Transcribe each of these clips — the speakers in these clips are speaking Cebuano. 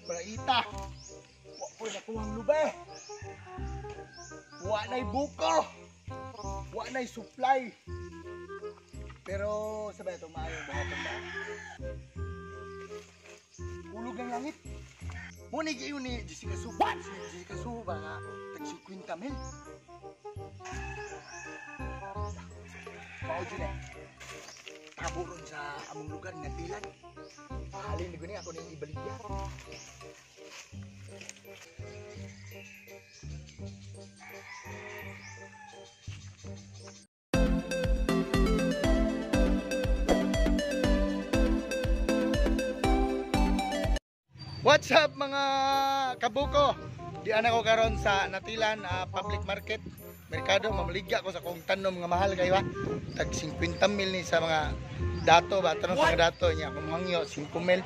Praita. Wa po'y nakuhang lube. Wa na'y buko. Wa na'y supply. Pero sabay itong maayong buhaton ba? Hulog ng langit. Muna giyon ni Jessica Su. Si Jessica Su ba nga tag 50 mil. Mao jud eh. Tabo ron sa among lugar Natilan. Halin ni guni ako ning ibaligya. What's up mga kabuko? Di ana ko karon sa Natilan Public Market. Merkado, mamaligya ko sa kong tanom nga mahal kayo ha. Tag 50 mil ni sa mga dato ba? Tanong sa mga dato niya. Kung hangyo, 5 mil.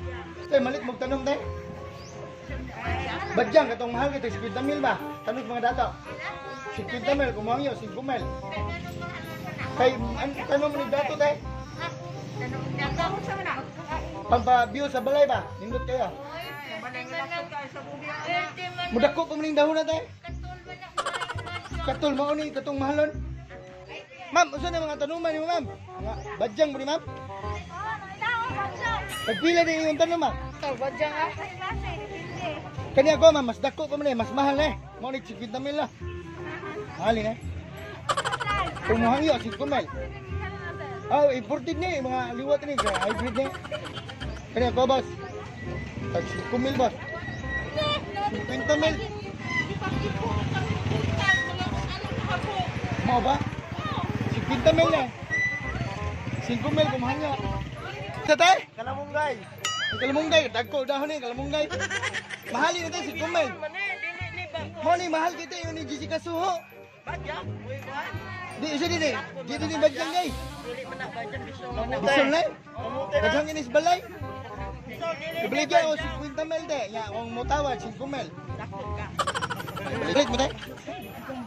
Tay, malit mong tanom tay. Badyang, katong mahal kayo, tag 50 mil ba? Tanong sa mga dato. 50 mil, kung hangyo, 5 mil. Kay, tanong mo ni dato tay? Pampabiyo sa balay ba? Nindot kayo. Mudako pa maning dahon na tay. Katul mao ni katong mahalon. Ma'am, unsa na mga tanuman nimo, ma'am? Mga badyang mo ni ma'am? Tagpila ni imong tanom, ma'am? Badyang ah. Kani ako, ma'am, mas dako pa man eh, mas mahal eh. Mao ni 50 mil lah. Mahal ni. Kung mohangyo 5 mil. Oh, imported ni mga liwat ni, hybrid ni. Kani ako, boss. Tag 5 mil, boss. 50 mil. Mau ba? 50 mil na. 5 mil kumahan niya. Sa tay? Kalamunggay. Kalamunggay. Dagko dahon ni kalamunggay. Mahalin na tayo 5 mil. Mo ni mahal kita yun ni Jessica Suho. Badyang. Di isa din eh. Di din badyang gay. Bisol na. Daghang inis balay. Ibaligya ko 50 mil de. Ya, kung mutawad 5 mil. Balik mo tay.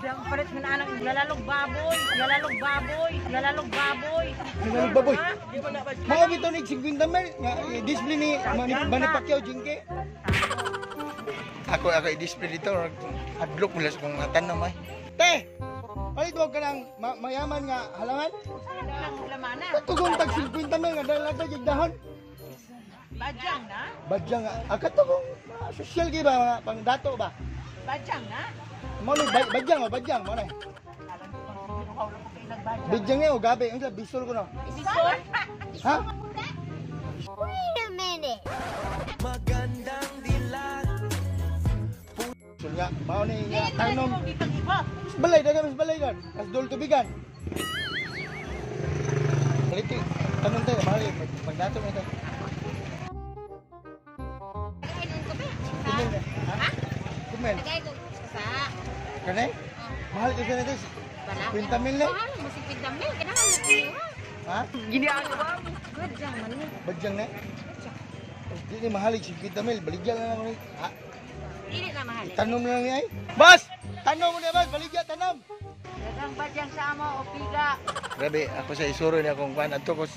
Palit mo na anak, lalalog baboy, lalalog baboy, lalalog baboy. Lalalog baboy. Mao bitaw ni 50 mil nga i-display ni Manny Pacquiao jingke. Ako i-display dito, adlok mo lang sa kong tanom ay. Te, palit mo ka ng mayaman nga halaman? Katugong tag 50 mil nga dalaga jig dahon. Badyang na? Badyang nga. Ah, katugong social kay ba mga pangdato ba? Badyang na? Mo ni badyang o badyang mo na. Badyang nga o gabi, unsa bisol ko no. Bisol? Ha? Wait a minute. Magandang dilag. Bisol nga, mao ni nga tanom. Balay daga mas balay gan. As dol tubigan. Baliti, tanom tayo, mahal magdato mo tayo. Ha? Kumel. Kanay? Mahal kasi na ito. 50 mil na. Mahal mo 50 mil. Kailangan mo kuha. Ha? Ginagawa mo. Badyang man ni. Badyang na? Di ni mahal 50 mil. Baligya na lang. Ha? Dili na mahal. Tanom na lang niya ay. Boss! Tanom mo na boss! Baligya, tanom! Daghang badyang sa amo o piga. Grabe, ako sa isuro niya kung kuan. Ato ko,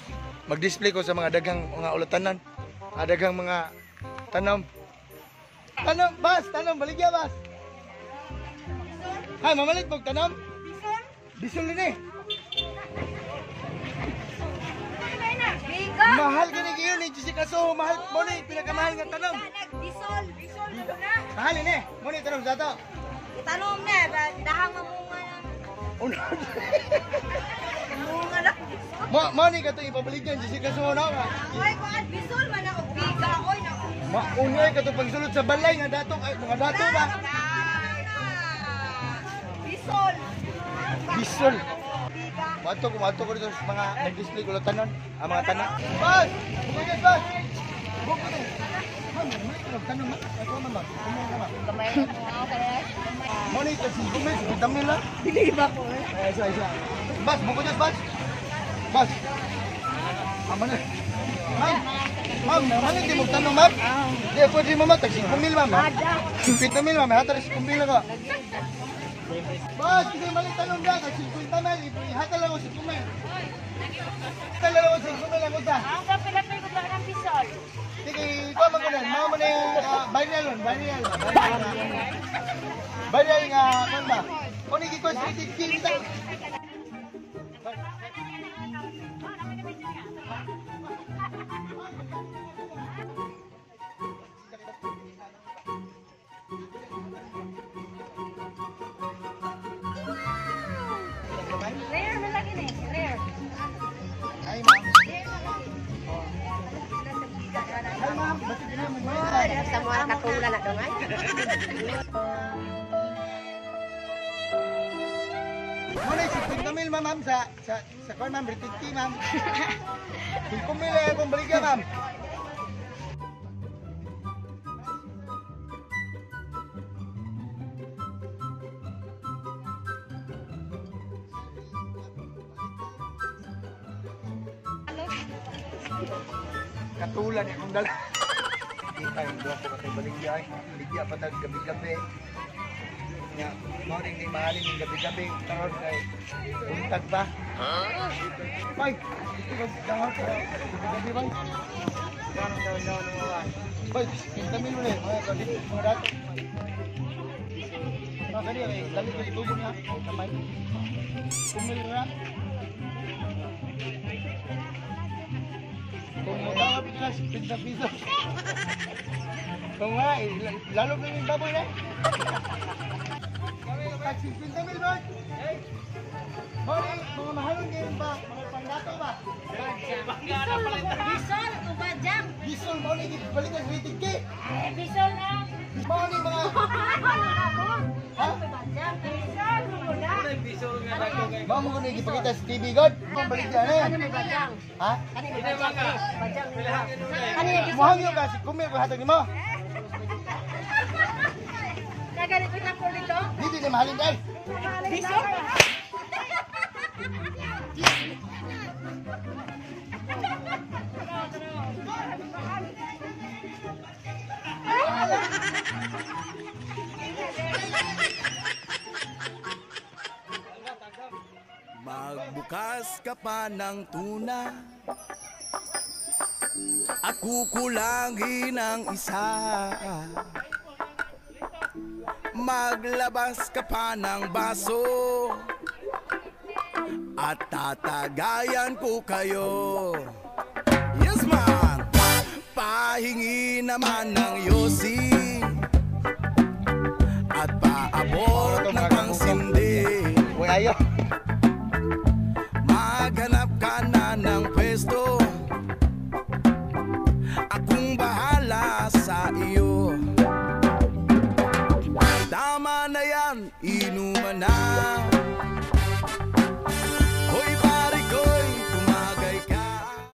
mag-display ko sa mga daghang mga ulatanan. Daghang mga tanom. Tanom, boss! Tanom, baligya, boss! Hay, mamalit mo tanom? Bisol? Bisol din eh. Biga. Mahal ka ni Giyon ni Jessica Soho. Mahal mo ni pinakamahal nga tanom. Bisol. Bisol na. Mahal ni eh. Mo ni tanom sa ato. Itanom na, dahang mamunga na. Uno. Mamunga na. Mo ni kato ipabaligyan Jessica Soho na nga. Oy, kuan bisol man ako biga oy na. Maunay kato pagsulod sa balay nga dato ay mga dato ba. Bisol. Bisol. Mato ko dito sa mga nag-display ko tanon, ang mga tanon. Boss! Bukod boss! Bukod eh. Ma'am, mali ko nagtanom ma. Ako man ba? Kumo ka ma. Mo ni kasi kumel, 50 mil lah. Dili ba ko eh? Eh, isa, isa. Bas, bukod dyan, bas. Bas. Mama na. Ma'am, ma'am, mali di mo tanong, ma'am. Di, pwede mo, ma'am. Tag 5 mil, ma'am. 50 mil, ma'am. Hatag 5 mil ako. Bas, kasi mali tanong na. Tag 50 mil. Ihatag lang ako 5 mil. Ihatag lang ako 5 mil. Ang uta. Ang kapila-pil ko lang ng bisol. Sige, ikaw man ko na. Mama ni viral on, viral. Viral nga kan ba? Mo ni gikon sa kita. Rare na lagi ni, rare. Ay, ma'am. Ay, ma'am. Ba't hindi naman? Sa mga katula na dong ay. Mo na 50 mil, ma'am, sa kwan, ma'am, rated T, ma'am. 5 mil eh, akong baligya, ma'am. Katulad akong dala. Kita yung duha ko kay baligya ay. Baligya pa tag gabi-gabi. Nya, mao ning ni mahalin yung gabi-gabi karon kay buntag ba? Bay, dito ka dahon ko. Gabi-gabi bay. Bay, 50 mil ulit. Mga gabi, mga dato. Mga kani, ay, dali ko itubo niya. Kamay. Kumil na. Kung mo tawag ka, 50 pesos. Kung nga, eh, lalo na yung baboy na. Tag 50 mil ba? Mori, mga mahalon ngayon ba? Mga pangdato ba? Bisol o bajang? Bisol, mo ni balik ang rated K. Eh, bisol na. Mo ni mga... Ha? Bajang, bisol mo na. Mao mo ko na ipakita sa TV, God. Ang balik yan eh. Ano may bajang? Ha? Ano may bajang? Bajang. Ano yung bisol? Muhangyo ka, si Kumil ko hatag nimo. Kaganito na ko dito? Dito ni mahalin dai. Bisol? Magbukas ka pa ng tuna at kukulangin ang isa. Maglabas ka pa ng baso at tatagayan ko kayo. Yes man! Pahingi naman ng yosi at paabot ng pangsindi. Uy, ayo. Maghanap ka na ng pwesto, akong bahala sa iyo. Tama na yan, inuman na.